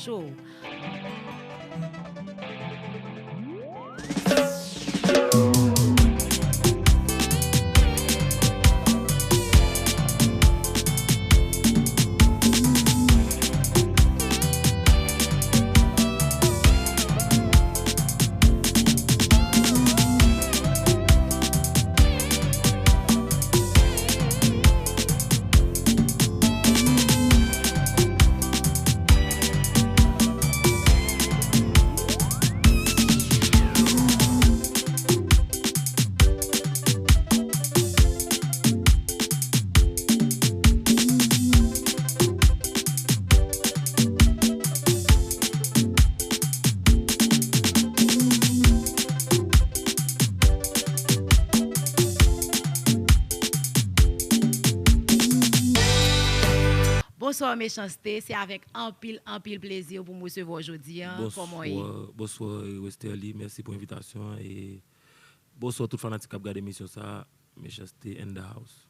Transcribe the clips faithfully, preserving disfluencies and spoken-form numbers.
Show. Bonswa, Mechanste. Se avèk anpil, anpil plezi pou m resevwa w jodi a. Kòman w ye? Bonswa, bonswa, Westerlie. Mèsi pou envitasyon an. E bonswa tout fanatik k ap gade emisyon sa a. Mechanste in the house.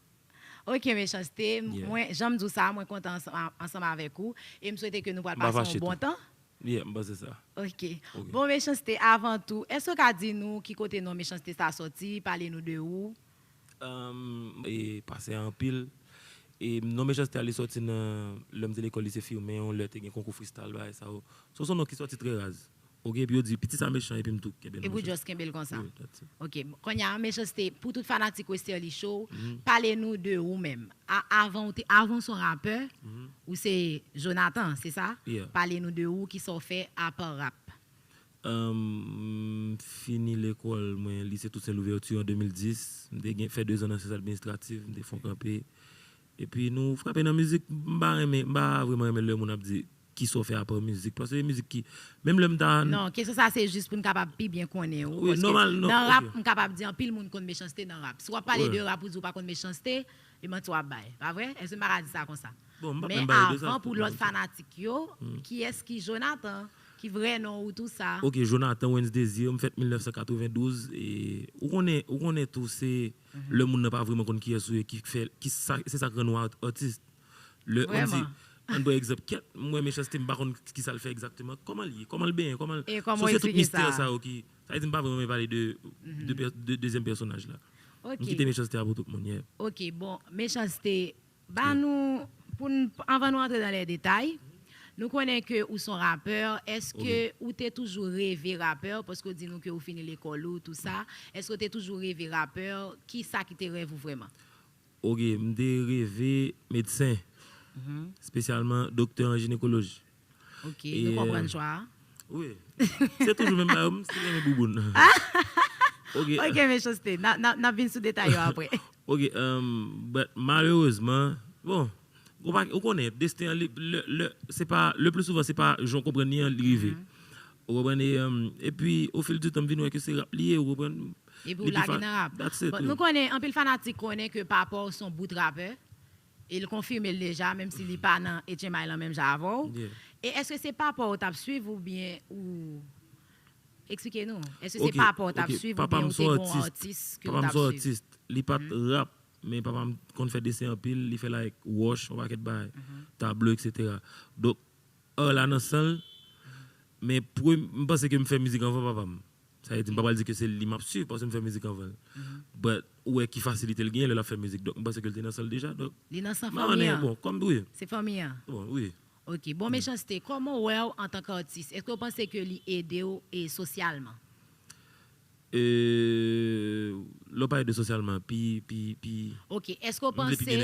Ok, Mechanste. Mwen, jan m di w sa, mwen kontan ansanm, ansanm avèk ou. E m swete ke nou pral pase yon bon tan. Yeah, m panse sa. Ok. Bon, Mechanste, avan tou, èske w ka di nou ki kote non Mechanste sa sòti? Pale nou de ou. Um, e pase anpil. E non Mechanste a, li sòti nan lè m te lekòl lise Firmen, yon lè te gen konkou freestyle, bagay sa yo. So, se yon non ki sòti trè raz. Ok, epi yo di, "Pitit sa mechan," epi m tou kenbe l. Epi w just kenbe l konsa. Ok, kounye a, Mechanste, pou tout fanatik Westerlie Show, pale nou de ou menm. A, avan w te, avan w se yon rapè, ou se Jonathan, se sa? Yeah. Pale nou de ou, kisa w fè apa rap. Um, m fini lekòl mwen, lise Toussaint Louverture an de mil dis. M te gen, fè de zan nan syans administrativ, m te fon kanpe. Epi nou frape nan mizik, m pa renmen, m pa vrèman renmen lè moun ap di, "Kisa w fè apa mizik?" Paske se mizik ki, menm lè m ta... Non, kesyon sa se jis pou n kapab pi byen konnen ou. Wi, paske nòmal, non, nan rap, m kapab di anpil moun konn Mechanste nan rap. Si w ap pale de rap, ou di w pa konn Mechanste, e manti w ap bay. Pa vre? Èske m pa ka di sa konsa? Bon, m p ap menm pale de sa. Men avan, pou lòt fanatik yo, kiyès ki Jonathan, ki vrè non ou, tou sa? Ok, Jonathan Wens Désir, m fèt mil nèf san katrevendouz, e ou konnen, ou konnen tou, se lè moun nan pa vrèman konn kiyès ou ye, ki fè, ki sa, se sa k rann ou art-, atis. Lè, ann di, ann pran egzanp, kèt, m wè Mechanste, m pa konn kisa l fè egzakteman. Kòman l ye? Kòman l benyen? Kòman l... So, se tout mistè sa yo ki, sa vle di m pa vrèman renmen pale de, de pè-, de dezyèm pèsonaj la. M kite Mechanste a pou tout moun, yeah. Ok, bon, Mechanste, ba nou, pou n, anvan nou antre dans les détails, nou konnen ke ou se yon rapè, èske ou te toujou reve rapè, paske w di nou ke ou fini lekòl ou, tou sa, èske w te toujou reve rapè, ki sa ki te rèv ou vrèman? Ok, m te reve medsen, espesyalman doktè an jinekoloji. Ok, nou konprann chwa a. Wi. Se toujou menm bagay, m still renmen bouboun. Ok. Ok, Mechanste, n a, n a, n ap vin sou detay yo apre. Ok, um, but malerezman, bon, ou pa, ou konnen, desten an, li, le, le, se pa, le pli souvan, se pa jan w konprann li an, li rive. Ou konprann? E, um, epi, au fil du temps, m vin wè ke se rap li ye, ou konprann? Epi w lage nan rap. But nou konnen, anpil fanatik konnen ke papa w se yon bout rapè. E l konfime l deja, menm si li pa nan H M I lan menm jan avè w. E èske se papa w t ap swiv oubyen ou... Eksplike nou. Èske se papa w t ap swiv oubyen ou te gen yon atis ke w t ap swiv? Papa m se yon atis. Li pa t rap, men papa m konn fè desen anpil, li fè l avèk wòch, yon pakèt bagay, tablo, etsetera. Donk, art la nan san l, men prem-, m panse ke m fè mizik anvan papa m. Sa vle di, m pa pral di ke se li m ap swiv, paske m fè mizik anvan l. But, ou wè ki fasilite l genyen lè l ap fè mizik. Donk, m panse ke l te nan san l deja. Donk, li nan san fanmi an. Bon, kòm, wi. Se fanmi an. Bon, wi. Ok. Bon, Mechanste, kòman w wè w antanke atis? Èske w panse ke li ede w e sosyalman? E, lè w pale de sosyalman, pi, pi, pi... Ok, èske w panse,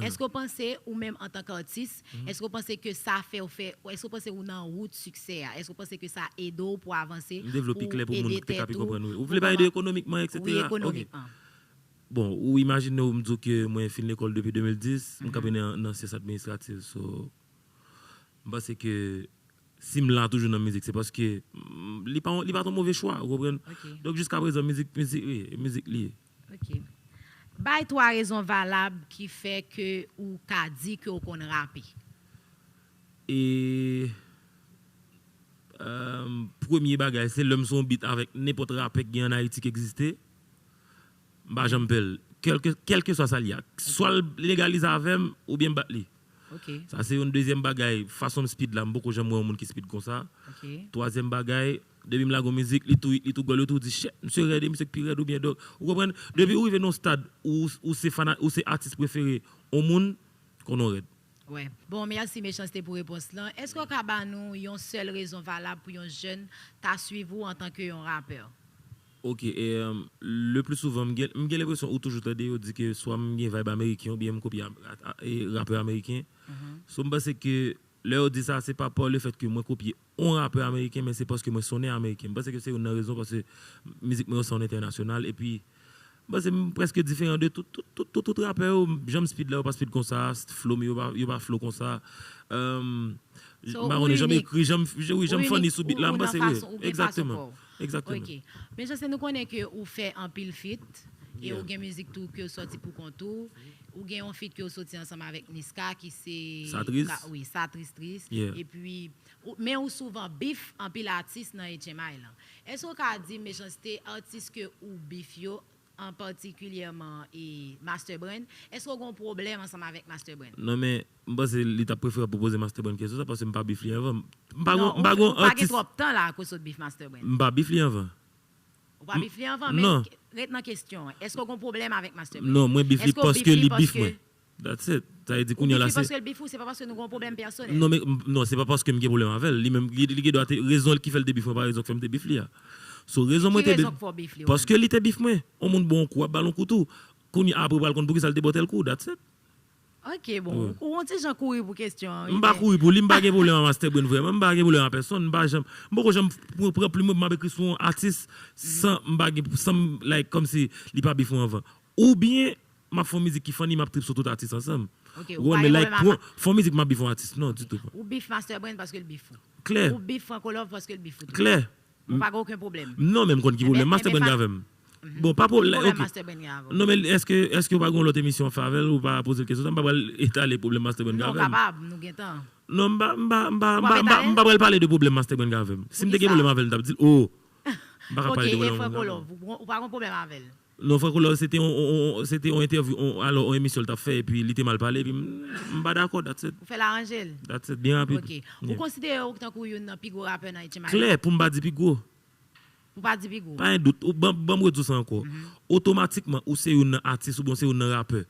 èske w panse ou menm antanke atis, èske w panse ke sa fè w fè, èske w panse ou nan wout siksè a? Èske w panse ke sa ede w pou avanse, pou ede tèt ou? M devlope klè pou moun ki te ka pi konprann, wi. Ou vle pale de ekonomikman, etsetera? Wi, ekonomikman. Bon, ou imajine w, m di w ke mwen fin lekòl depi de mil dis, m kanpe nan, nan syans administrativ, so, m panse ke si m la toujou nan mizik, se paske, mm, li pa, li pa t yon move chwa, ou konprann? Ok. Donk, jiska prezan, mizik, mizik, wi, mizik li ye. Ok. Bay twa rezon valab ki fè ke ou ka di ke w konn rape. E, euh, premye bagay, se lè m sou yon beat avèk nenpòt rapè ki gen ann Ayiti ki egziste, m pa janm pè l. Kèlke, kèlkeswa sa l ye a. Swa l legalize avè m, oubyen m bat li. Ok. Sa se yon dezyèm bagay, fason m speed la, m poko janm wè yon moun ki speed konsa. Ok. Twazyèm bagay, depi m lage yon mizik, li tou, li tou gòl, yo tou di, "Shit, misye rèd, e misye k pi rèd," oubyen dòk. Ou konprann? Depi ou rive nan yon stad ou, ou se fana, ou se atis prefere yon moun, konnen w rèd. Wè. Bon, mèsi Mechanste pou repons lan. Èske w ka ba nou yon sèl rezon valab pou yon jèn ta swiv ou antanke yon rapè? Ok, e, um, le pli souvan, m gen, m gen lenpresyon ou toujou tande yo di ke swa m gen vibe ameriken oubyen m kopye a, a, a, e, rapè ameriken. So, m panse ke lè yo di sa, se pa pa le fèt ke mwen kopye yon rapè ameriken, men se paske mwen sonnen ameriken. M panse ke se youn nan rezon, paske mizik mwen yo sonnen entènasyonal, epi m panse m prèske diferan de tout, tout, tout, tout, tout rapè yo, jan m speed la, yo pa speed konsa, flow m yo pa, yo pa flow konsa. Um, m pa konnen jan m ekri, jan m, jan m funny sou beat la, m panse, wi. Egzakteman. Egzakteman. Ok. Mechanste, nou konnen ke ou fè anpil feat, e ou gen mizik tou ke w sòti pou kont ou. Ou gen yon feat ke w sòti ansanm avèk Niska ki se... Sa tris? Wi, Sa tris tris. Epi, men ou souvan beef anpil atis nan H M I lan. Èske w ka di Mechanste, atis ke ou beef yo, an patikilyèman e Master Brand, èske w gen yon pwoblèm ansanm avèk Master Brand? Non, men m panse li t ap preferab pou poze Master Brand kesyon sa, paske m pa beef li anvan. M pa gon, m pa gon atis. Ou pa gen twòp tan la akoz w beef Master Brand. M pa beef li anvan. Ou pa beef li anvan, men ret nan kesyon an. Èske w gen yon pwoblèm avèk Master Brand? Non, mwen beef li paske li beef mwen. That's it. Sa vle di kounye a la se... Ou beef li paske l beef ou, se pa paske nou gen yon pwoblèm pèsonèl. Non, men, non, se pa paske m gen pwoblèm avè l. Li menm, li, li gen dwa te, rezon ki fè l te beef mwen, pa rezon k fè m te beef li a. So, rezon mwen te beef, paske li te beef mwen. Yon moun bon yon kou, ap ba l yon kou tou. Kounye a, apre, pral konn poukisa l te ba w tèl kou. That's it. Ok, bon, ou, ou yon ti jan kouri pou kesyon an, wi. M pa kouri pou li, m pa gen pwoblèm a Master Brand vrèman, m pa gen pwoblèm a pèsonn, m pa janm, m poko janm pran, pran plim mwen pou m ap ekri sou yon atis san m pa gen, san m, like, kòmsi li pa beef mwen anvan. Oubyen, m ap fè yon mizik ki funny, m ap trip sou tout atis ansanm. Ok, ou pa gen pwoblèm avè l. Fè yon mizik m ap beef yon atis, non, ditou. Ou beef Master Brand paske l beef ou. Klè. Ou beef Franco Love paske l beef ou tou. Klè. Ou pa gen okenn pwoblèm. Non, men m konn ki pwoblèm Master Brand gen avè m. Bon, pa pwoblèm, ok. Non, men èske, èske ou pa gen yon lòt emisyon w fè avè l, ou pa poze l kesyon sa, m pa pral etale pwoblèm Master Brand gen avè m. Non, ou kapab, nou gen tan. Non, m pa, m pa, m pa, m pa, m pa, m pa pral pale de pwoblèm Master Brand gen avè m. Si m te gen pwoblèm avè l, m t ap di l, oh, m pa ka pale de pwoblèm moun sa. Ok, e Franco Love, ou, ou pa gen pwoblèm avè l? Non, Franco Love, se te yon, yon, yon, se te yon entèvyou, yon, alò, yon emisyon l t ap fè, epi li te mal pale, epi m, m pa dakò, that's it. Ou fè l aranje l? That's it, byen rapid. Ok. Ou konsidere w tankou youn nan pi gwo rapè nan H M I? Klè, pou m pa di pi gwo. Pou pa di pi gwo. Pa gen dout. Ou ban, ban m redi w sa ankò. Otomatikman, ou se youn nan atis oubyen ou se youn nan rapè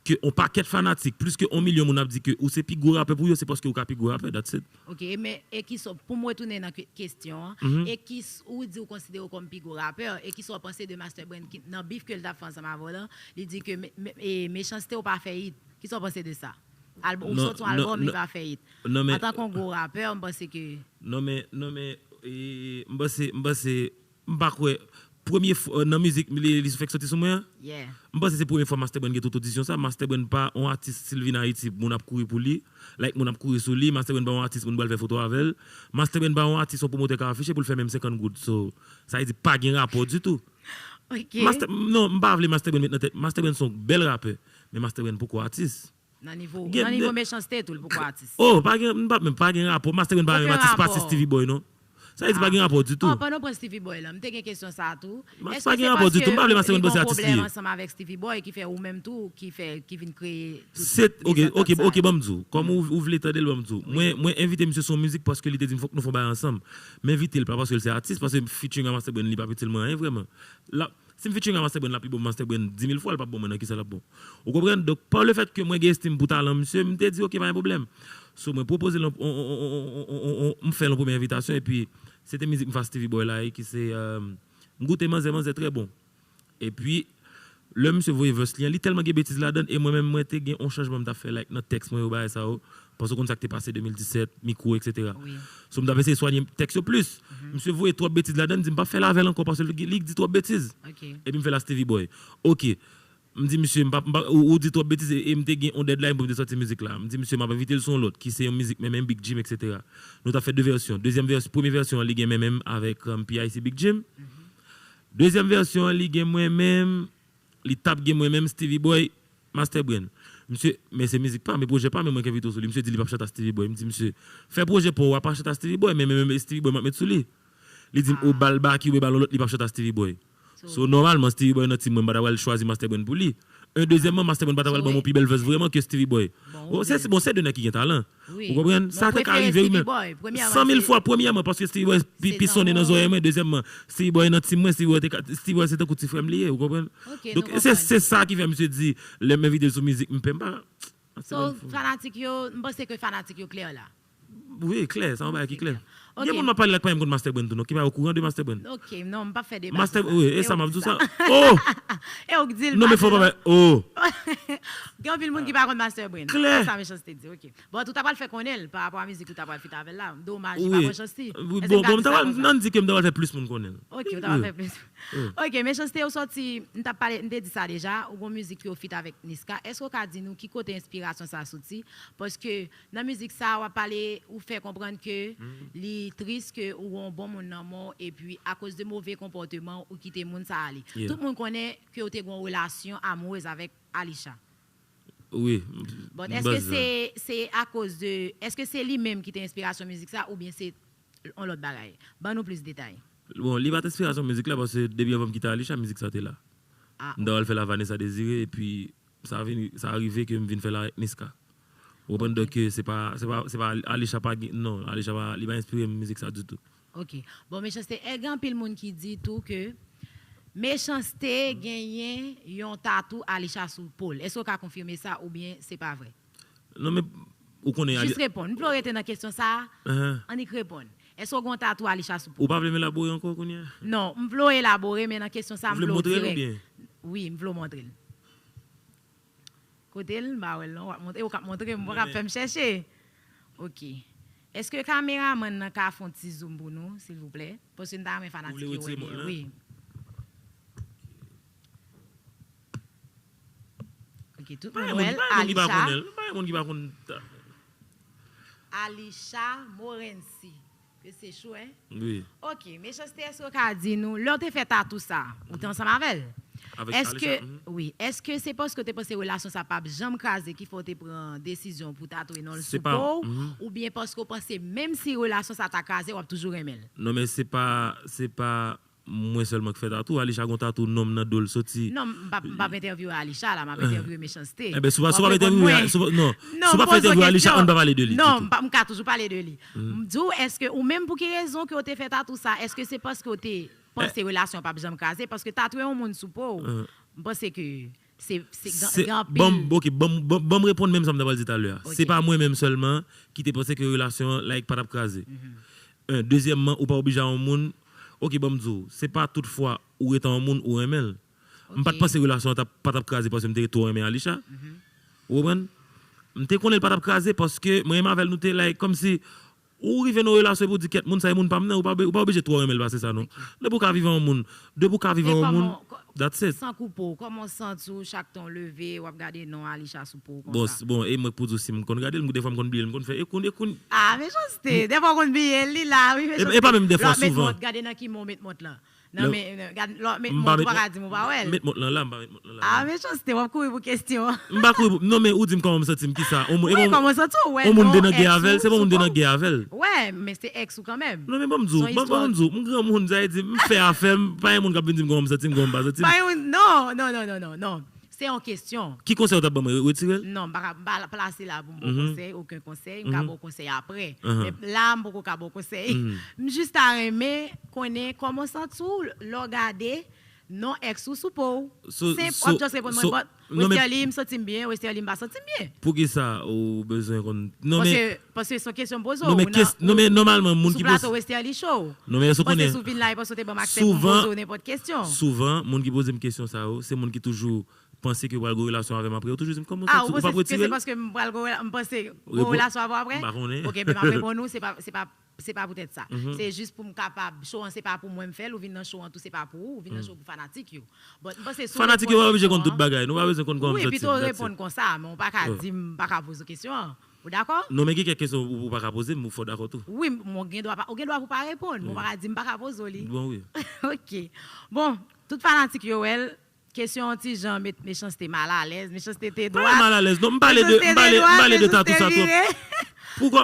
ke yon pakèt fanatik, plis ke yon milyon moun ap di ke ou se pi gwo rapè pou yo, se paske ou ka pi gwo rapè, that's it. Ok, men e kisa, pou m retounen nan ke-, kesyon an, e kisa, ou di ou konsidere w kòm pi gwo rapè, e kisa w panse de Master Brand ki, nan beef ke l t ap fè ansanm avè w lan, li di ke me, me, e Mechanste ou pa fè hit. Kisa w panse de sa? Albòm, ou sòti yon albòm, li pa fè hit. Antanke yon gwo rapè, m panse ke... Non, men, non, men, e, m panse, m panse, m pa kwè, premye fwa, nan mizik, li, li fèk sòti sou mwen an? M panse se premye fwa Master Brand gen tout odisyon sa. Master Brand pa yon atis, si l vin Ayiti, moun ap kouri pou li. Like, moun ap kouri sou li. Master Brand pa yon atis, moun pral fè foto avè l. Master Brand pa yon atis, yon pwomotè ka afiche pou l fè menm senkant goud. So, sa vle di pa gen rapò ditou. Ok. Master, non, m pa vle Master Brand met nan tèt. Master Brand se yon bèl rapè, men Master Brand poko atis. Nan nivo, nan nivo Mechanste tou, l poko atis. Oh, pa gen, m pa, men pa gen rapò. Master Brand pa menm atis, pa atis Stevie Boy, non. Sa vle di pa gen rapò ditou. Oh, pandan w pran Stevie Boy la, m te gen kesyon sa a tou. Pa gen rapò ditou. M pa vle Master Brand panse atis li ye. Ansanm avèk Stevie Boy ki fè ou menm tou, ki fè, ki vin kreye tout... Se, ok, ok, ok, ban m di w. Kòm ou, ou vle tande l, ban m di w. Mwen, mwen envite misye sou yon mizik paske li te di m fòk nou fè yon bagay ansanm. M envite l pa paske l se atis, paske featuring a Master Brand li p ap itil mwen anyen vrèman. La, Si m featuring a Master Brand, l ap pi bon Master Brand di mil fwa, l p ap bon mwen nan kisa l ap bon. Ou konprann? Donk, pa le fèt ke mwen gen estim pou talan misye, m te di, "Ok, pa gen pwoblèm." So, mwen pwopoze l, on, on, m fè l yon premye envitasyon, epi se te mizik m fè a Stevie Boy la, e ki se, euh, M goute manzè, manzè trè bon. Epi, lè misye voye verse li an, li tèlman gen betiz ladan l, e mwen menm, mwen te gen yon chanjman m t ap fè, like, nan tèks mwen yo, bagay sa yo. Paske w konn sa k te pase de mil disèt, mikwo, etsetera. Wi. So, m t ap eseye swanye tèks yo plis. Misye voye twòp betiz ladan l, m di m p ap fè l avè l ankò paske li, li di twòp betiz. Ok. Epi m fè l a Stevie Boy. Ok. M di misye, m p ap, m p ap, ou, ou di twòp betiz e, e m te gen yon deadline pou m te sòti mizik la. M di misye, m ap envite l sou yon lòt, ki se yon mizik mwen menm, Big Jim, etsetera. Nou t ap fè de vèsyon. Dezyèm vèsyon, premye vèsyon an, li gen mwen menm avèk, um, P I C Big Jim. Dezyèm vèsyon an, li gen mwen menm, li t ap gen mwen menm, Stevie Boy, Master Brand. Misye, men se mizik pa m, e pwojè pa m, e mwen k envite w sou li. Misye di li p ap chante a Stevie Boy. M di misye, fè pwojè pa w a, pa chante a Stevie Boy, men, men, men Stevie Boy m ap met sou li. Li di m, ou ba l Baky, ou ba l yon lòt, li p ap chante a Stevie Boy. So, nòmalman, Stevie Boy nan team mwen, m pa ta pral chwazi Master Brand pou li. Un, dezyèmman, Master Brand pa ta pral ban m yon pi bèl vès vrèman ke Stevie Boy. Bon, se de nèg ki gen talan. Ou konprann? Sa te ka rive wi, men san mil fwa, premyèman, paske Stevie Boy pi sonnen nan zòrèy mwen. Dezyèmman, Stevie Boy nan team mwen. Stevie Boy se tankou ti frè m li ye, ou konprann? Donk se sa ki fè misye di lè m envite l sou mizik m pè m pa. So, fanatik yo, m panse ke fanatik yo klè la. Wi, klè, sa yon bagay ki klè. Gen moun m ap pale la k pa menm konn Master Brand tou non, ki pa okouran de Master Brand. Ok, non, m p ap fè deba sou sa. Wi, e sa m ap di w sa. Oh! E ou k di l. Non, men fò pa bay. Oh! Gen anpil moun ki pa konn Master Brand. Klè. E sa Mechanste di, ok. Bon, ou ta pral fè konnen l pa rapò a mizik ou ta pral feat avè l la. Domaj, li pa pran chans li. Wi, bon, bon, m ta pral, nan di ke m ta pral fè plis moun konnen l. Ok, ou ta pral fè plis. Ok, Mechanste, ou sòti, m t ap pale, m te di sa deja, ou gon mizik ke w feat avèk Niska. Èske w ka di nou ki kote enspirasyon sa soti? Paske nan mizik sa, w ap pale, ou fè konprann ke li tris ke ou gon bon moun nan mò, epi akoz de move konpòteman, ou kite moun sa ale. Tout moun konnen ke w te gon relasyon amourez avèk Alisha. Wi. Bon, èske se, se akoz de, èske se li menm ki te enspirasyon mizik sa, oubyen se yon lòt bagay? Ban nou plis detay. Bon, li pa t enspirasyon mizik la, paske depi anvan m kite Alisha, mizik sa te la. M ta pral fè l a Vanessa Désiré, epi sa vini, sa rive ke m vin fè l avèk Niska. Ou konprann? Donk, se pa, se pa, se pa Alisha pa gen, non, Alisha pa, li pa enspire m mizik sa ditou. Ok. Bon, Mechanste, e gen anpil moun ki di tou ke Mechanste genyen yon tatou Alisha sou po l. Èske w ka konfime sa oubyen se pa vre? Non, men ou konnen. Jis reponn. M vle w rete nan kesyon sa a. Annik reponn. Èske w gen yon tatou Alisha sou po w? Ou pa vle m elabore ankò kounye a? Non, m vle w elabore, men nan kesyon sa a, m vle w dirèk. Wi, m vle w montre l. Kote l? M pa wè l non. W ap montre, ou k ap montre m, ou p ap fè m chèche. Ok. Èske kameramann nan ka fè yon ti zoom pou nou, silvouplè? Paske m ta renmen fanatik yo wè byen. Wi. Ok, tout moun wè l. Alisha. Alisha Morency. Ke se chou, en? Wi. Ok, Mechanste, èske w ka di nou, lè w te fè tatou sa, ou te ansanm avè l? Avèk Alisha. Èske, wi, èske se paske w te panse relasyon sa p ap janm kraze ki fè w te pran desizyon pou tatouye non l sou po w, oubyen paske w panse menm si relasyon sa ta kraze, w ap toujou renmen l? Non, men se pa, se pa mwen sèlman k fè tatou. Alisha gon tatou non m nan do l soti. Non, m p ap, m p ap entèvyouwe Alisha la, m ap entèvyouwe Mechanste. Enben, si w pa, si w p ap entèvyouwe, si w pa, non, si w p ap fè entèvyou Alisha, ann pa pale de li ditou. Non, m ka toujou pale de li. M di w, èske ou menm pou ki rezon ke w te fè tatou sa? Èske se paske w te panse relasyon an p ap janm kraze? Paske tatouye yon moun sou po w, m panse ke se, se gen, gen anpil. Ban m, ok, ban m, ban m, ban m reponn menm sa m ta pral di talè a. Se pa mwen menm sèlman ki te panse ke relasyon an, like, pa t ap kraze. Un, dezyèmman, ou pa oblije a yon moun. Ok, ban m di w, se pa tout fwa ou ret a yon moun ou renmen l. M pa t panse relasyon an t ap, pa t ap kraze paske m te twò renmen Alisha. Ou konprann? M te konnen l pa t ap kraze paske mwen menm avè l nou te like, kòmsi ou rive nan yon relasyon epi w di kèt moun sa e moun pa m nan, ou pa, ou pa oblije twò renmen l pase sa non. Depi w ka viv a yon moun, depi w ka viv a yon moun, that's it. San koupe w, kòman w santi w chak tan w leve, w ap gade non Alisha sou po w konsa? Bon, bon, e mwen k pou di w si m konn gade l, m, defwa m konn bliye l, m konn fè e kounye, kounye. Ah, Mechanste, defwa w konn bliye l, li la wi, Mechanste. E pa menm defwa, souvan. Lè w ap met mont, gade nan ki men w met mont lan. Nan men, gad, lè w ap met mont, ou pa ka di m ou pa wè l. Met mont lan la, m pa met mont lan la. Ah, Mechanste, w ap kouri pou kesyon an. M pa kouri pou, non, men ou di m kòman m santi m, kisa? Wi, kòman w santi w? Ou wè non èks ou sou po w? Wè, men se èks ou kanmenm. Non, men ban m di w, ban, ban m di w, m granmoun, sa vle di, m fè afè m, pa gen moun k ap vin di m kòman m santi m, kòman m pa santi m. Pa gen moun, non, non, non, non, non, non. Se yon kesyon. Ki konsèy ou t ap ban mwen? Re-, retire l? Non, m pa ka, m pa plase la pou m ba w konsèy, okenn konsèy. M ka ba w konsèy apre. Men la, m poko ka ba w konsèy. M jis ta renmen konnen kòman w santi w lè w gade non èks ou sou po w. Senp, w ap just reponn mwen, but Westerlie, m santi m byen, Westerlie, m pa santi m byen. Poukisa ou bezwen konn? Non, men. Paske, paske se yon kesyon m poze w. Non, men, non, men, nòmalman, moun ki poze. Sou plato Westerlie Show. Non, men, èske w konnen? Ou panse si w vin la, e paske w te ban m aksè pou m poze w nenpòt kesyon. Souvan, moun ki poze m kesyon sa yo, se moun ki toujou panse ke yo pral gen relasyon avè m apre. Yo toujou di m, kòman w santi w? Ou p ap retire l? Ou panse se paske m pral gen, m panse gen relasyon avè w apre? M pa konnen. Ok, men m ap reponn ou, se pa, se pa, se pa poutèt sa. Se jis pou m kapab, show an se pa pou mwen m fè l, ou vin nan show an tou, se pa pou ou, ou vin nan show pou fanatik yo. But m panse si w reponn kesyon an. Fanatik yo pa oblije konn tout bagay, nou pa bezwen konn kòman m santi m, that's it. Wi, pito w reponn konsa, men w pa ka di m pa ka poze w kesyon an. Ou dakò? Non, men gen kèk kesyon ou, ou pa ka poze m, ou fò dakò tou. Wi, m, ou gen dwa pa, ou gen dwa pou w pa reponn, men w pa ka di m pa ka poze w li. Bon, wi. Ok. Bon, tout fanatik yo wè l, kesyon an ti jan met Mechanste malalèz, Mechanste te dwat. Pa malalèz, non, m pale de, m pale, m pale de tatou sa twòp. Poukwa,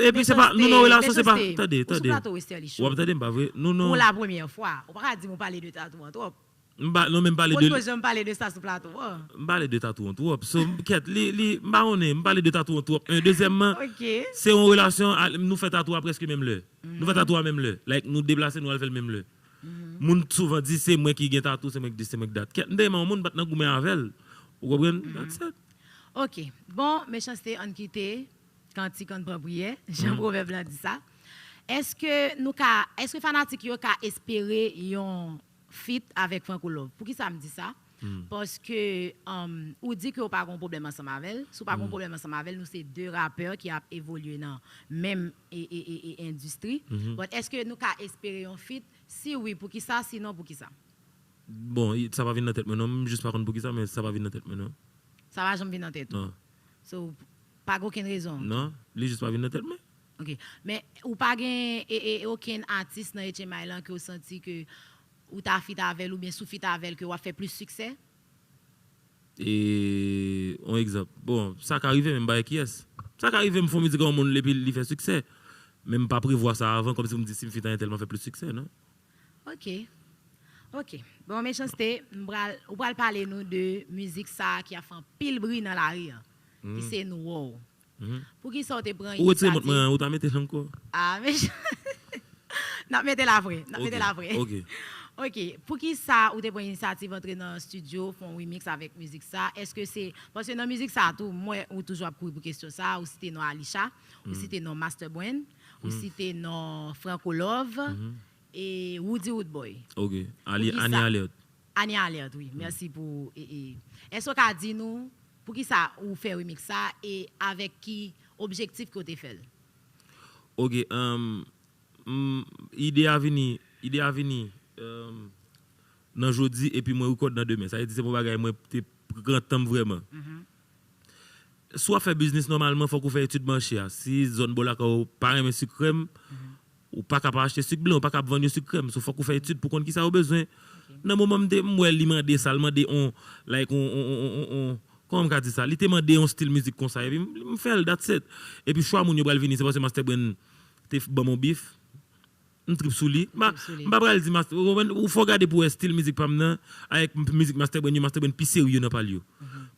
epi se pa, nou nan relasyon, se pa, tande, tande. Ou sou plato Westerlie Show. W ap tande m, pa vre? Nou nan. Pou la premyè fwa, ou pa ka di m ou pale de tatou an twòp. M pa, non, men m pale de. Mwen pa janm pale de sa sou plato an. M pale de tatou an twòp. So, m kèt, li, li, m pa konnen, m pale de tatou an twòp. Un, dezyèmman, se yon relasyon, nou fè tatou a prèske menm lè. Nou fè tatou a menm lè. Like, nou deplase, nou al fè l menm lè. Moun souvan di se mwen ki gen tatou, se mwen ki di, se mwen ki dat. Kèt, m te renmen yon moun, m pa t nan goumen avè l. Ou konprann? That's it. Ok. Bon, Mechanste, ann kite kantik, ann pran priyè, jan pwovèb lan di sa. Èske nou ka, èske fanatik yo ka espere yon feat avèk Franco Love? Poukisa m di sa? Paske ou di ke w pa gen pwoblèm ansanm avè l. Si w pa gen pwoblèm ansanm avè l, nou se de rapè ki ap evolye nan menm endistri. But èske nou ka espere yon feat? Si wi, poukisa? Sinon, poukisa? Bon, sa pa vin nan tèt mwen non. M jis pa konn poukisa, men sa pa vin nan tèt mwen non. Sa pa janm vin nan tèt ou? Non. So, pa gen okenn rezon? Non, li jis pa vin nan tèt mwen. Ok. Men ou pa gen e, e, okenn atis nan H M I lan ke w santi ke ou ta feat avè l oubyen si w feat avè l ke w ap fè plis siksè? E, yon egzanp. Bon, sa ka rive, men m pa wè kiyès. Sa ka rive, m fè yon mizik ak yon moun, epi li fè siksè. Men m pa prevwa sa avan, kòmsi pou m di si m feat ak entèl, m ap fè plis siksè, non. Ok. Ok. Bon, Mechanste, m pral, ou pral pale nou de mizik sa a ki ap fè anpil bri nan lari an, ki se Nou Wè W. Poukisa w te pran inisyativ? Ou retire mont mwen an, ou ta mete l ankò? Ah, Mechanste. N ap mete l apre. N ap mete l apre. Ok. Ok. Poukisa ou te pran inisyativ antre nan estidyo, fè yon remix avèk mizik sa? Èske se, paske nan mizik sa tou, m wè ou toujou ap kouri pou kesyon sa, ou site non Alisha, ou site non Master Brand, ou site non Franco Love, e Roody Roodboy. Ok. Ani Alert. Ani Alert, wi. Mèsi pou. Èske w ka di nou poukisa ou fè remix sa e avèk ki objektif ke w te fè l? Ok, ide a vini, ide a vini nan jodi epi mwen rekòd nan demen. Sa vle di se pa yon bagay mwen te pran tan m vrèman. Si w ap fè biznis nòmalman, fòk ou fè etid mache a. Si zòn bò lakay ou pa renmen sik krèm, ou pa ka pa achte sik blan, ou pa ka ap vann yo sik krèm. So fòk ou fè etid pou konn kisa yo bezwen. Nan moman m te, m wè li mande sa, l mande on, like, on, on, on, on, on, kòman m ka di sa? Li te mande yon stil mizik konsa, epi m, m fè l, that's it. Epi chwa moun yo pral vini, se paske Master Brand te ban m yon bif. M trip sou li. M pa pral di Master, ou konprann? Ou fò gade pou wè stil mizik pa m nan, avèk mizik Master Brand yo, Master Brand pi serye nan pa l yo.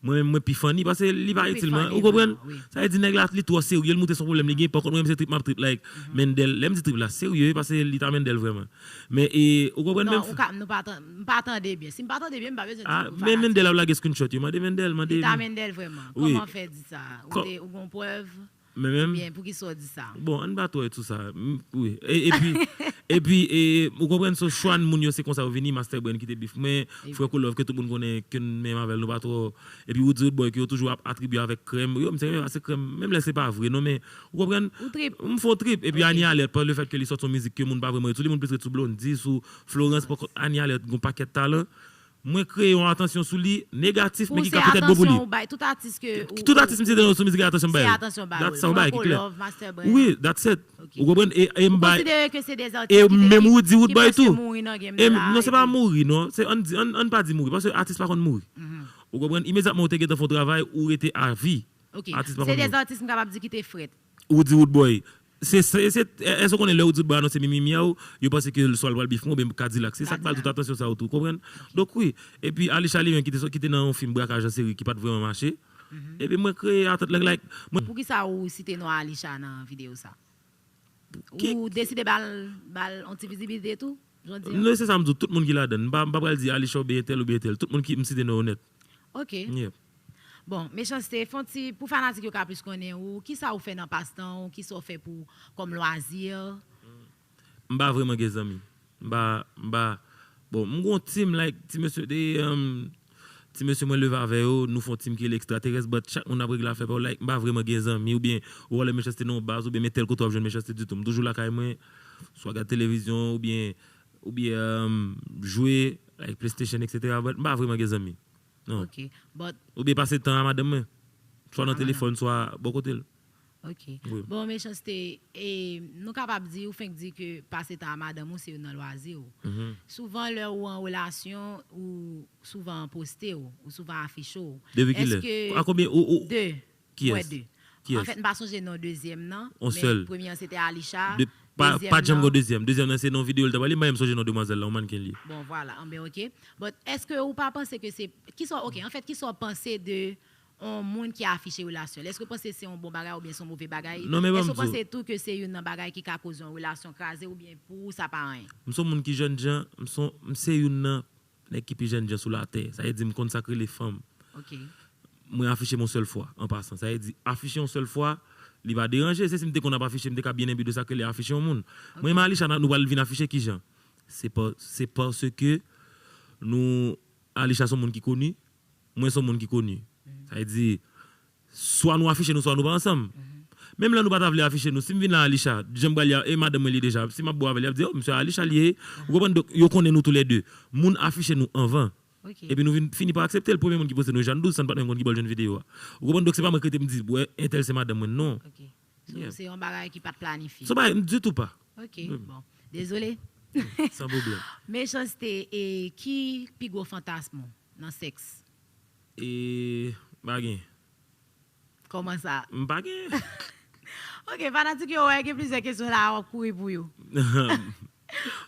Mwen menm, mwen pi funny, paske li pa itil mwen, ou konprann? Sa vle di nèg la, li twò serye, li montre se yon pwoblèm li gen, pa kont mwen menm se trip m ap trip, like, Mendel, lè m di trip la, serye, paske li ta Mendel vrèman. Men, e, ou konprann menm? Non, ou ka, nou pa tan-, m pa tande byen. Si m pa tande byen, m pa bezwen di pou fanatik. Men Mendel ap lage screenshot yo, mande Mendel, mande. Li ta Mendel vrèman. Kòman w fè di sa? Ou te, ou gon prèv? Mwen menm? Oubyen, poukisa w di sa? Bon, ann pa twò sou sa. Wi. E, epi, epi, e, ou konprann, so, chwa moun yo, se konsa yo vini, Master Brand ki te bif mwen, Franco Love, ke tout moun konnen, ke m menm avè l, nou pa twò. Epi Roody Roodboy, ke yo toujou ap atribye avèk krèm. Yo, m se renmen pase krèm, menm lè se pa vre, non, men, ou konprann? M fè yon trip. Epi Ani Alert, pa le fèt ke li sòti yon mizik ke moun pa vrèman ret sou li, moun plis ret sou Blondy, sou Florence, poko, Ani Alert, gon pakèt talan. Mwen kreye yon atansyon sou li negatif, men ki ka petèt bon pou li. Ou se atansyon ou bay tout atis ke ou. Tout atis m site nan sou mizik atansyon m bay yo. Se atansyon w bay yo. That's it, yon bagay ki klè. Franco Love, Master Brand. Wi, that's it. Ou konprann? E, e m bay. Ou konsidere ke se de zatis ki te, ki, ki preske mouri nan game nan la? E menm Roody Roodboy tou. Non, se pa mouri, non. Se, ann di, ann, ann pa di mouri, paske atis pa konn mouri. Ou konprann? Imedyatman ou te gentan fè yon travay, ou rete avi. Ok. Atis pa konn mouri. Se de zatis m kapab di ki te frèt. Roody Roodboy. Se, se, se, èske w konnen lè Roody Roodboy anonse Mimi Miaw, yo panse ke l swa l pral bif mwen oubyen Kadilak. Se sa k ba l tout atansyon sa yo tou, konprann? Donk wi. Epi Alisha li menm ki te, ki te nan yon fim Brakaj an seri ki pa t vrèman mache. Epi mwen kreye atant lang, like, mwen. Poukisa ou site non Alisha nan videyo sa? Ou deside ba l, ba l yon ti vizibilite tou? Jodi a? Non, se sa m di w, tout moun ki ladan. M pa, m pa pral di Alisha oubyen entèl oubyen entèl. Tout moun ki m site non yo nèt. Ok. Bon, Mechanste, fè yon ti, pou fanatik yo ka plis konnen ou, kisa ou fè nan pastan ou, kisa w fè pou, kòm lwazi? M pa vrèman gen zanmi. M pa, m pa, bon, m gon team, like, ti mesye, de, um, ti mesye mwen leve avè yo, nou fè yon team ki rele Extraterrestre, but chak moun ap regle afè pa yo, like, m pa vrèman gen zanmi, oubyen, ou wè lè Mechanste nan yon baz, oubyen men tèl kote w ap jwenn Mechanste ditou. M toujou lakay mwen, swa gad televizyon, oubyen, oubyen, um, jwe, like, PlayStation, et cetera, but m pa vrèman gen zanmi. Non. Ok. But. Oubyen pase tan a madanm mwen. Swa nan telefòn, swa bò kote l. Ok. Bon, Mechanste, e, nou kapab di, ou fenk di ke pase tan a madanm ou se youn nan lwazi w. Souvan lè ou an relasyon, ou souvan poste w, ou souvan afiche w. Depi kilè? Èske. A konbyen, ou, ou. De. Kiyès? Mwen de. Kiyès? Anfèt, m pa sonje non dezyèm nan, men premye an se te Alisha. De, Pa, Dezyèm pa janm nan. Gon dezyèm. Dezyèm nan se non videyo l t ap pale, m pa menm sonje non demwazèl la, yon mannken li ye. Bon, vwala. Anben, ok. But, èske ou pa panse ke se. Kisa, ok, anfèt, kisa w panse de yon moun ki afiche relasyon l? Èske w panse se yon bon bagay oubyen se yon move bagay? Non, men ban Èske m w di w. Panse tou ke se youn nan bagay ki ka koze yon relasyon kraze oubyen pou ou sa pa anyen? M se yon moun ki jènjan, m se yon- m se youn nan nèg ki pi jènjan sou latè. Sa vle di m konn sa k rele fanm. Ok. Mwen afiche m yon sèl fwa, an pasan. Sa vle di, afiche yon sèl fwa, li pa deranje. Se si m te konn ap afiche, m te ka byen enbi de sa k rele afiche yon moun. Mwen menm Alisha, nou pral vin afiche kijan? Se pa, se paske nou, Alisha se yon moun ki koni, mwen se yon moun ki koni. Sa vle di, swa nou afiche nou, swa nou pa ansanm. Menm lè nou pa ta vle afiche nou, si m vin la Alisha, jan m pral ye a, e madanm mwen li ye deja, si m ap bwè avè l, y ap di, oh, misye Alisha li ye. Ou konprann? Donk, yo konnen nou toulède. Moun afiche nou anvan. Ok. Epi nou vin fini pa aksepte l. Premye moun ki poste nou Jeanne Douce, sa n pa t menm konn ki bò l jwenn videyo a. Ou konprann? Donk, se pa mwen k rete m di, wè, entèl se madanm mwen, non. Ok. So, se yon bagay ki pa t planifye. Se yon bagay ditou pa. Ok, bon. Dezole. San pwoblèm. Mechanste, e ki pi gwo fantasm ou nan sèks? E, pa gen. Kòman sa? M pa gen. Ok, fanatik yo wè gen plizyè kesyon la, w ap kouri pou yo.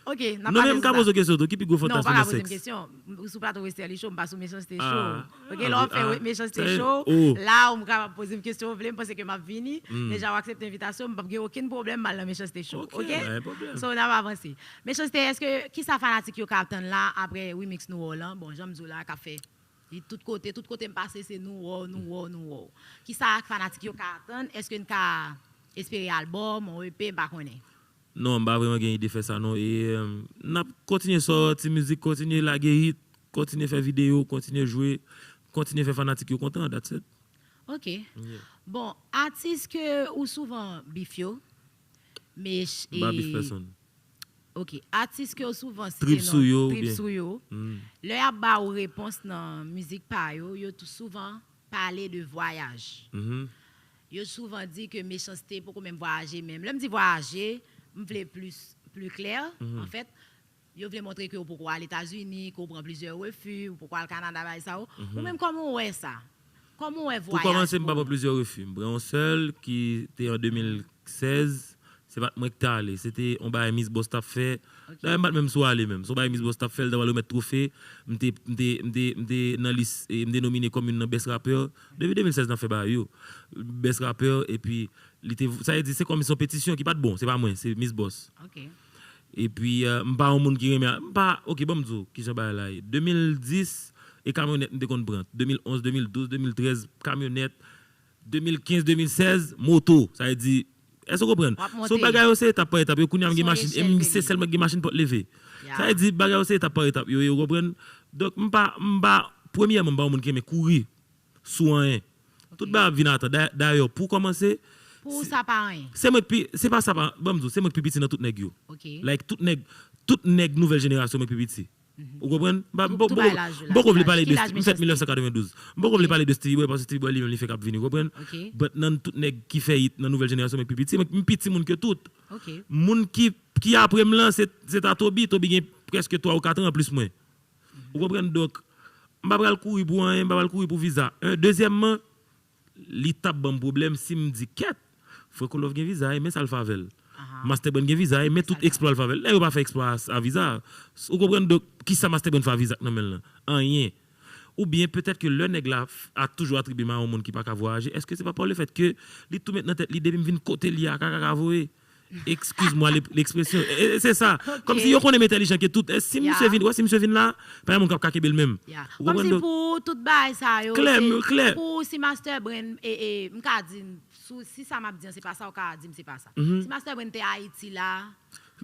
Ok, n ap Non, pale men m sou ka sa. Poze w kesyon tou, ki pi gwo Non, w fantasm pa ou ka nan poze m sèks? Kesyon. M sou plato Westerlie Show, m pa sou Mechanste Ah, Show. Ok, ah, lè w ap ah, fè Mechanste sa, Show, oh. La w m kapab poze m kesyon w vle, m panse ke m ap vini. Deja w aksepte envitasyon, m p ap gen okenn pwoblèm m al nan Mechanste Show. Ok, Ok? pa gen pwoblèm. So, n ap avanse. Mechanste, èske, kisa fanatik yo ka atann la apre remix nou wè w lan? Bon, jan m di w la, k ap fè. Li tout kote, tout kote m pase, se nou wè w, nou wè w, nou wè w. Kisa fanatik yo ka atann? Èske n ka espere albòm, yon E P, m pa konnen. Non, m pa vrèman gen ide fè sa non. E, em, n ap kontinye sòti mizik, kontinye lage hit, kontinye fè videyo, kontinye jwe, kontinye fè fanatik yo kontan, that's it. Ok. Bon, atis ke ou souvan bif yo, men M pa bif pèsonn. Ok, atis ke ou souvan site Trip non, sou yo, trip oubyen? Sou yo. Lè y ap ba ou repons nan mizik pa yo, yo tou souvan pale de vwayaj. Yo souvan di ke Mechanste poko menm vwayaje menm. Lè m di vwayaje, m vle plis, pli klè, anfèt, yo vle montre ke ou poko al Etazini, ke ou pran plizyè refi, ou poko al Kanada, bagay sa yo. Ou menm, kòman w wè sa? Kòman w wè Pou vwayaj kòmanse, m pa pou pran plizyè refi. M pran yon sèl ki te an de mil sèz. Se pa t mwen ki t ale. Se te yon bagay Miss Boss t ap fè. Dayè, m pa t menm sou ale menm. Se yon bagay Miss Boss t ap fè, l t ap al remèt twofe. M te, m te, m te, m te nan lis, e, m te nomine kòm youn nan best rapper. Depi de mil sèz n ap fè bagay yo. Best rapper, epi li te, sa vle di, se kòm se yon petisyon ki pa t bon. Se pa mwen, se Miss Boss. Ok. Epi, eh, m pa yon moun ki renmen, m pa, ok, ban m di w kijan bagay la ye. De mil dis, e kamyonèt m te konn pran. De mil onz, de mil douz, de mil trèz, kamyonèt. De mil kenz, de mil sèz, moto. Sa vle di, èske w konprann? W ap monte. So, bagay yo se etap pa etap. Yo kounye a m gen Se yon machin, e echèl m ke se li. Sèl mwen ki gen machin pòt leve. Ya. Sa vle di, bagay yo se etap pa etap. Yo, yo, w konprann? Donk, m pa, m pa, premyèman, m pa yon moun ki renmen kouri sou anyen. Tout bagay ap vin atan. Da- Dayè, pou kòmanse, Pou ou sa pa anyen. se mwen ki pi, se pa sa pa, ban m di w, se mwen ki pi piti nan tout nèg yo. Ok. Like, tout nèg, tout nèg nouvèl jenerasyon, mwen ki pi piti. Ou konprann? M pa- Tou- bon, tou bon, bay laj ou la, bon, kou vle laj. Pale Ki de, laj m fèt Mechanste? Mil nèf san katrevendouz. M poko vle pale de Steely Boy, paske Steely Boy li menm li fèk ap vini, ou konprann? Ok. But nan tout nèg ki fè hit nan nouvèl jenerasyon, mwen ki pi piti, mwen, m piti moun ke tout. Ok. Moun ki, ki apre m lan, se, se ta Toby. Toby gen prèske twa ou kat an anplis mwen. Ou konprann? Donk, m pa pral kouri pou anyen, m pa pral kouri pou viza. Un, dezyèmman, li t ap ban m pwoblèm si m di, kèt, Franco Love gen viza, e men sa l fè avè l. Master Brand gen viza, e men tout eksplwa l fè avè l. Nèg yo pa fè eksplwa a, a viza. Ou konprann? Donk, kisa Master Brand fè a viza k nan men l lan? Anyen. Oubyen petèt ke lè nèg la f- a toujou atribye m a yon moun ki pa ka vwayaje, èske se pa pa le fèt ke li tou met nan tèt li depi m vin kote li a, kaka ka voye? Excuse-moi l'expression. E, e, se sa. Kòmsi yo konnen m entèlijan ke tout. E, si misye vin, wè, si misye vin la, pa gen moun k ap ka kenbe l menm. Ya. Ou konprann? Kòmsi Donk, pou tout bagay sa yo, klè, se m- klè. Pou si Master Brand, e, e, m ka di, sou, si sa m ap di an, se pa sa, ou ka di m se pa sa. Si Master Brand te Ayiti la,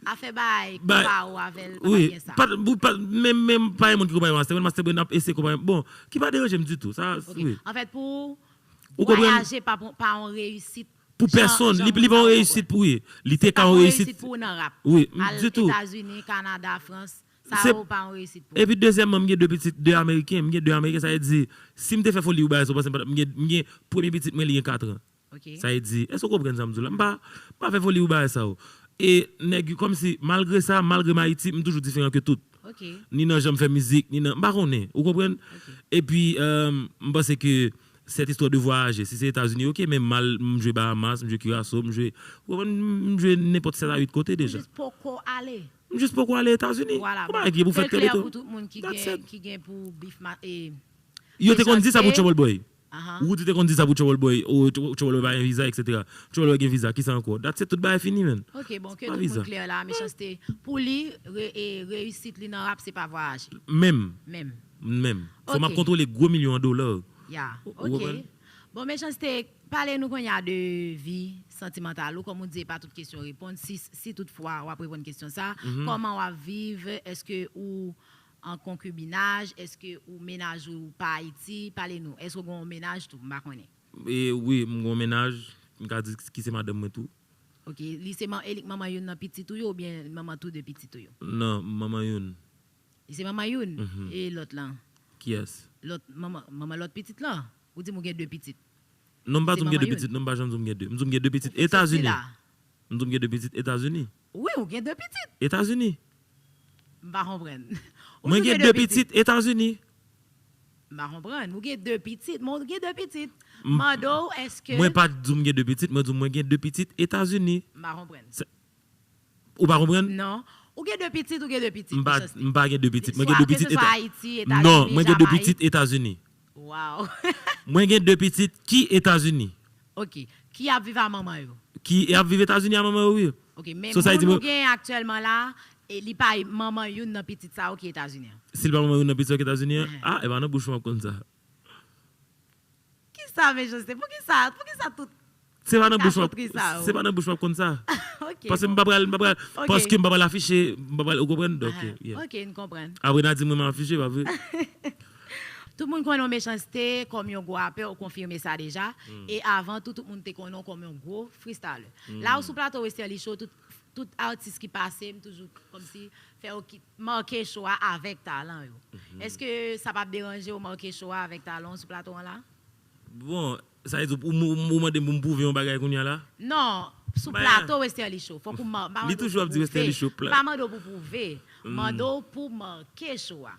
afè bay Bay- konpare w avè l, pa Wi, gen sa. pa, pou- pa, menm, menm pa gen moun ki konpare Master Brand, Master Brand ap eseye konpare. Bon, ki pa deranje m ditou. Sa, Ok. wi. Anfèt, pou Ou konprann? Vwayaje pa pou, pa yon reyisit. Pou Jan- pèsonn, jan li, moun li pa sa yon yo reyisit konprann. pou, wi. Li te ka Pa yon yon reyisit. Reyisit pou ou nan rap. Wi, m- Al ditou. Etazini, Kanada, Frans, sa Se- yo pa yon reyisit pou. Epi dezyèmman, m gen de pitit, de ameriken, m gen de ameriken, sa vle di, si m te fè foli ou bagay sa, ou panse m pa t ap, m gen, m gen premye pitit mwen, li gen kat an. Ok. Sa vle di, èske w konprann sa m di w la? M pa, m pa fè foli ou bagay sa yo. E nèg, kòmsi, malgre sa, malgre m Ayiti, m toujou diferan ke tout. Ok. Ni nan jan m fè mizik, ni nan, m pa konnen, ou konprann? Epi, eh, m panse ke Cette histoire de voyager, si se Etazini, ok, men m al, m jwe Bahamas, m jwe Curaçao, m jwe, ou konprann, m jwe nenpòt sèt a uit kote deja. Jis poko ale. M jis poko ale Etazini. Vwala, bon, fè l klè pou tout moun ki gen pou bif. Yo te konn di sa pou Trouble Boy. Ou di te konn di sa pou Trouble Boy, ou Trouble Boy pa gen viza, etsetera. Trouble Boy gen viza, kisa ankò? That's it, tout bagay fini, man. Ok, bon, ke tout moun klè la, Mechanste. Pou li, reyisit li nan rap, se pa vwayaje. Menm. Menm. Menm. Fò m ap kontwole gwo milyon an dola. Ya, ok. Bon, Mechanste, pale nou kounye a de vi santimantal ou, kòm ou di, e pa tout kesyon reponn. Si, si toutfwa w ap reponn kesyon sa, kòman w ap viv? Èske ou an konkibinaj? Èske ou mennaj ou pa Ayiti? Pale nou. Èske w gen yon mennaj tou? M pa konnen. E, wi, m gen yon mennaj. M ka di ki se madanm mwen tou. Ok. Li se man, e li k manman youn nan pitit ou yo oubyen manman tou de pitit ou yo? Non, m manman youn. Li se manman youn? E lòt lan? Kiyès? Lòt, manman, manman lòt pitit lan? Ou di m ou gen de pitit. Non, m pa di w m gen de pitit, non, m pa janm di w m gen de. M di w m gen de pitit Etazini. M di w m gen de pitit Etazini. Wi, ou gen de pitit. Etazini. M pa konprann. Mwen gen de pitit Etazini. M pa konprann. Ou gen de pitit, men ou gen de pitit. M mande w, èske. Mwen pa t di w m gen de pitit, mwen di w mwen gen de pitit Etazini. M pa konprann. Ou pa konprann? Non. Ou gen de pitit, ou gen de pitit, Mechanste. M pa gen de pitit. Mwen gen de pitit Etazini. Non, mwen gen de pitit Etazini. Waw. Mwen gen de pitit ki Etazini. Ok. Ki ap viv a manman yo? Ki ap viv Etazini a manman yo, wi. Ok, men moun ou gen aktyèlman la, e li pa manman youn nan pitit sa yo ki Etazini an? Si l pa manman youn nan pitit sa yo ki Etazini an? A, e pa nan bouch mwen w ap konn sa. Kisa, Mechanste? Poukisa, poukisa tout Se pa nan bouch w ap, se pa nan bouch w ap konn sa. Paske m pa pral, m pa pral, paske m pa pral afiche, m pa pral, ou konprann? Ok, yeah. Ok, n konprann. Apre n a di mwen m afiche, pa vre? Tout moun konnen w Mechanste kòm yon gwo rapè, ou konfime sa deja. E avan tou, tout moun te konnen w kòm yon gwo freestyler. La ou sou plato Westerlie Show, tout, tout atis ki pase, m toujou kòmsi fè yo ki, make cho a avèk talan yo. Èske sa p ap deranje w make cho a avèk talan w sou plato an la? Bon, sa vle di ou, ou, ou mande m pou m pwouve yon bagay kounye a la? Non, sou plato Westerlie Show. Fòk ou ma-, m pa mande w pou pwouve. M pa mande w pou pwouve. M mande w pou make cho a.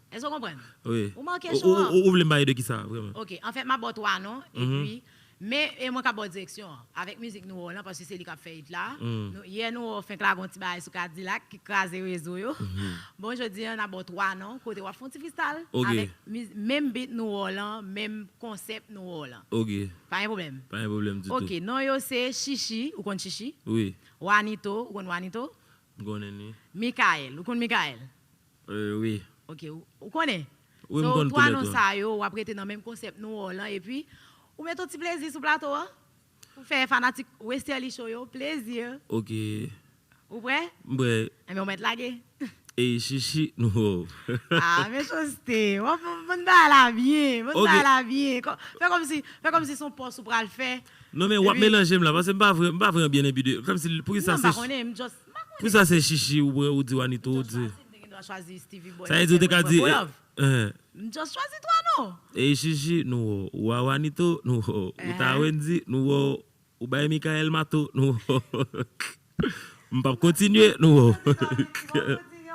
Èske w konprann? Wi. Ou make cho a. Ou, ou, ou vle m pale de kisa, vrèman? Ok, anfèt, m ap ba w twa non, epi, men, e mwen k ap ba w direksyon an, avèk mizik nou wè w lan, paske se li k ap fè hit la. Nou, yè nou wè w fenk lage yon ti bagay sou Kadilak ki kraze rezo yo. Bon, jodi a, n ap ba w twa non, kote w ap fè yon ti freestyle avèk miz-, menm beat nou wè w lan, menm konsèp nou wè w lan. Ok. Pa gen pwoblèm. Pa gen pwoblèm ditou. Ok, non yo se Chichi, ou konn Chichi? Wi. Wanito, ou konn Wanito? M konnen li. Mikael, ou konn Mikael? Euh, wi. Ok, ou, ou konnen? Wi, m konn tou lè twa. So, twa non sa yo, w ap rete nan menm konsèp nou wè w lan, epi ou mete yon ti plezi sou plato a. Pou fè fanatik Westerlie Show yo plezi. Ok. Ou prè? M prè. Enben, ou mèt lage. Ey chichi, nou wè w. Ah, Mechanste. W ap, w ap, bann bagay la byen. Bann bagay la byen. Kò-, fè kòmsi, fè kòmsi se yon pòs ou pral fè. Non, men w ap melanje m la, paske m pa vre, m pa vre an byen enpi de. Kòmsi, poukisa se. Non, m pa konnen, m just, m pa konnen. Poukisa se chichi, ou prè, ou di Wanito, ou di. M just chwazi, m te gen dwa chwazi Stevie Boy. Sa vle di ou te ka di, eh, eh. M just chwazi twa non. Ey chichi, nou wè w. Ou a Wanito, nou wè w. Ou ta Wendy, nou wè w. Ou bay Mikael mato, nou. M p ap kontinye, nou.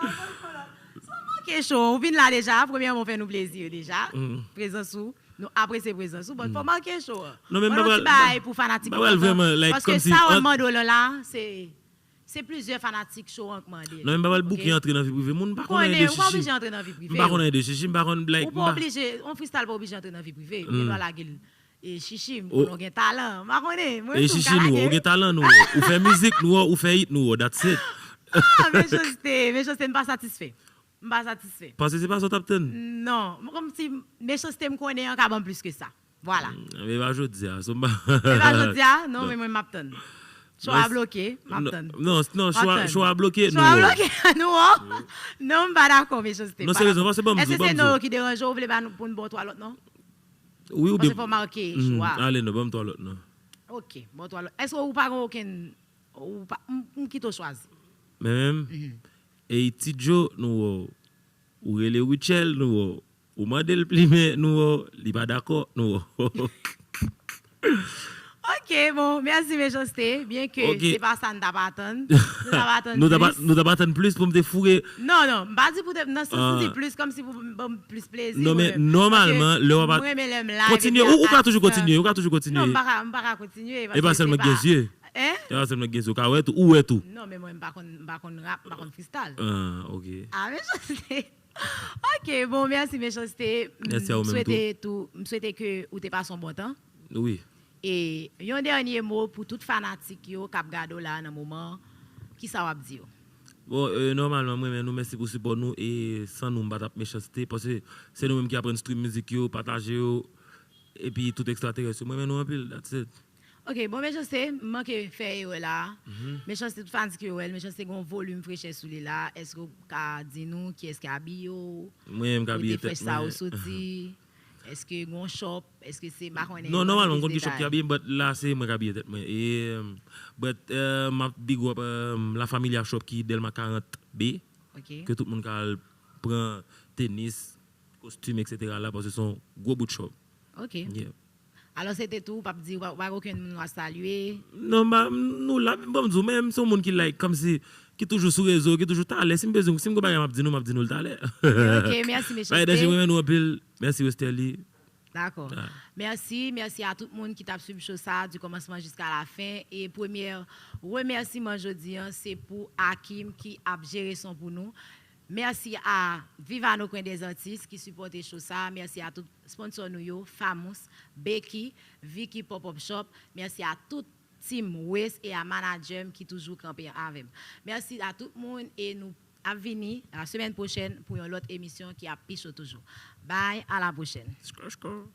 Fò make cho, ou vin la deja, premyèman ou fè nou plezi deja. Prezans ou, nou apresye prezans ou, but fò make cho. Non, men m pa pral, m pa pral vrèman, like, kòmsi. Paske sa w ap mande w lan la, se, se plizyè fanatik cho an k mande l. Non, men m pa pral bouke antre nan vi prive moun, m pa konn anyen de chichi. Ou pa oblije antre nan vi prive. M pa konn anyen de chichi, m pa konn, like, ou pa oblije, yon freestyle pa oblije antre nan vi prive. Ou gen dwa lage l. E chichi, m konnen w gen talan. M pa konnen. Mwen tou, m ka lage. E chichi, nou wè, ou gen talan, nou wè. Ou fè mizik, nou wè, ou fè hit, nou wè. That's it. Ah, Mechanste, Mechanste, m pa satisfè. M pa satisfè. Paske se pa sa w t ap tann? Non. Mwen kòmsi Mechanste m konnen an ka ban m plis ke sa. Vwala. Mm, e pa jodi a, so m pa. E pa jodi a? Non, men mwen m ap tann. Cho a bloke, m ap tann. Non, non, cho a, cho a bloke, nou wè. Cho a bloke, nou wè. Non, m pa dakò, Mechanste. Non, seryezman, paske ban m di, ban m di. Èske se non yo ki deranje w, ou vle ba nou, pou n ba w twa lòt non? Wi, oubyen. Paske fò make cho a. Ale non, ban m twa lòt non. Ok, ban w twa lòt. Èske ou pa gen okenn, ou pa, m, m kite w chwazi. Men menm, Ey Ti Djo, nou wè w. Ou rele Rutshelle, nou wè w. Ou mande l plimen, nou wè w. Li pa dakò, nou wè w. Ok, Ok, bon, mèsi Mechanste. Byen ke se pa sa n t ap atann. Nou t ap atann plis. Nou t ap atann plis pou m te foure. Non, non, m pa di pou te, nan sans m di plis, kòmsi pou m ban m plis plezi. Non, men nòmalman, lè w ap. Mwen renmen lè m live. Kontinye, ou ka toujou kontinye, ou ka toujou kontinye. Non, m pa ka, m pa ka kontinye. E pa sèlman gen zye. Hein? E pa sèlman gen zye, ou ka wè tou, ou wè tou. Non, men mwen, m pa konn, m pa konn rap, m pa konn freestyle. Ah, ok. Ah, Mechanste. Ok, bon, mèsi Mechanste. Mèsi a ou menm tou. M swete tou, m swete ke ou te pase yon bon tan. Wi. E yon dènye mo pou tout fanatik yo k ap gade w la nan moman, kisa w ap di yo? Bon, euh, nòmalman, mwen renmen nou, mèsi pou sipò nou, e san nou, m pa t ap Mechanste, paske se nou menm ki aprann stream mizik yo, pataje yo, epi tout ekstraterès yo. Mwen renmen nou anpil, that's it. Ok, bon, Mechanste, m manke fè erè la. Mechanste, tout fanatik yo wè l, Mechanste gen yon volim frechè sou li la. Èske w ka di nou kiyès ki abiye w? Mwen menm k abiye tèt mwen. Kote frèch sa yo soti? Èske gen yon shop? Èske se, m pa konnen. Non, nòmalman, m konn gen shop ki abiye m, but la, se mwen k abiye tèt mwen. E, um, but, uh, m ap big up, um, La Familia Shop ki Dèlma karant B. Ok. Ke tout moun ka al pran tenis, kostim, et cetera la, paske se yon gwo bout shop. Ok. Yeah. Alò, se te tou, w p ap di, w pa, w pa gen okenn moun w ap salye? Non, m pa, nou la, men bon, m di w, men m se yon moun ki like, kòmsi, ki toujou sou rezo, ki toujou talè. Si m bezwen, si m gen bagay m ap di nou, m ap di nou l talè. Ok, mèsi, Mechanste. Bagay danje, mwen renmen nou anpil. Mèsi, Westerlie. Dakò. Ah. Mèsi, mèsi a tout moun ki t ap swiv show sa a, du commencement jusqu'à la fin. E premye remèsiman jodi a, se pou Akim ki ap jere son pou nou. Mèsi a Viva No Coin des Artistes ki sipòte show sa a. Mèsi a tout sponsò nou yo, Famous, Becky, Vicky Pop Up Shop. Mèsi a tout team Wes e a manager m ki toujou kanpe avè m. Mèsi a tout moun e nou ap vini la semèn pwochèn pou yon lòt emisyon ki ap pi cho toujou. Bye, à la prochaine. Skr, skr.